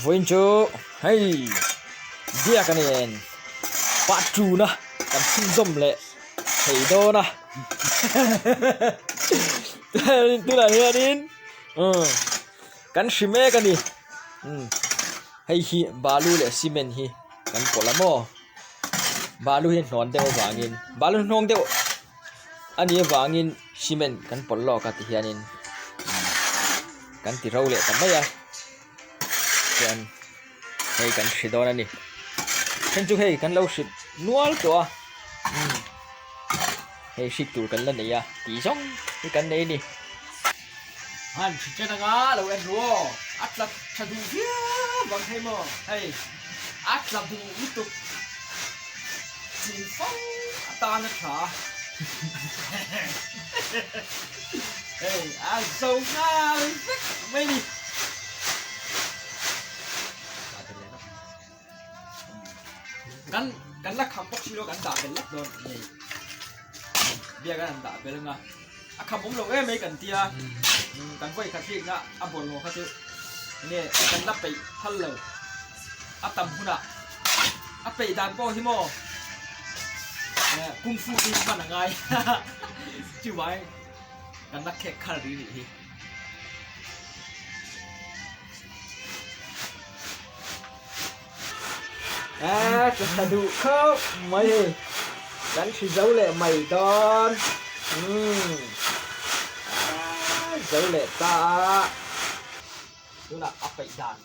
Vawiin chu hei biak a nen part two na kan chhunzawm leh thei dawn a tunah hianin umm kan hri mek a ni umm hei hi balu leh cement hi kan pawlh a maw balu hi hnawn deuh avangin balu hnawng deuh. A nih avangin cement kan pawlh lawk a tihianin kan ti ro leh ta mai a chuan hei kan hri dawn a ni then chu hei kan lo hrilh nual tawh a umm hei hrik tur kan la nei a tih zawng hi kan nei a ni. Han hri chen anga lo en ru aw a tla tha duh viau vang thei maw hei a tla duh lutuk. Chin fo atan a tha. Hei a zo nghal vek mai ni. Kan kan la kham bawk si lo kan dah bel lak dawn nei. Biak an dah bel anga a kham awm lo em mai kan tia kan vawi khat hriatna a bawlhhlawh kha chu enge kan la peih phal lo. A tam hunah a peih dan pawh hi maw kung fu te hi hman a ngai chuvangin kan la khek khal rih rih hi. A ka tha duh khawp mai hei kan hri zo leh mai dawn umm a zo leh ta a tunah a peih dan.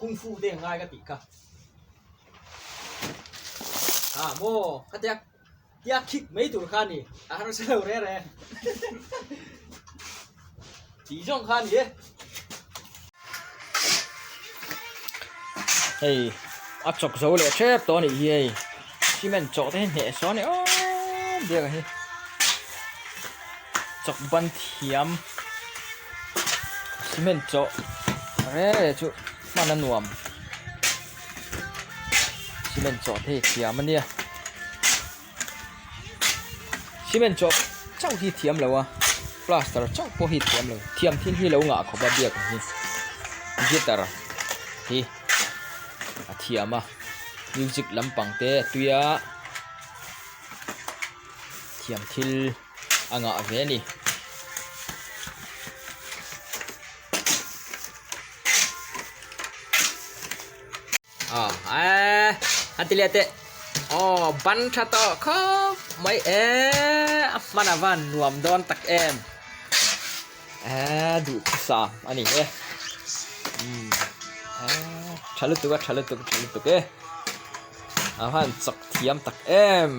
Kung fu te ngai ka tih kha. À maw khatia tia khik mai tur kha ni a har se lo re re tih zawng kha ni e. Hei a chawk zo leh tep tawh a nih hi hei cement chawh te hi hneh sawn a ni awm biak ang hi chawk ban thiam. Cement chawh re re chu hman a nuam cement chawh te hi thiam a nia cement chawh chauh hi thiam lo a plaster chauh pawh hi thiam lo thiam thil hi lo ngah khawp a biak ang hi guitar hi a thiam a music lampang te a tui a thiam thil. a ngah ve a ni. Aw eee a ti leh teh aw ban tha tawh khawp mai eee a hman a van nuam dawn tak em eee duhthusam a ni e umm eee tha lutuk a tha lutuk tha lutuk e a van chak thiam tak em.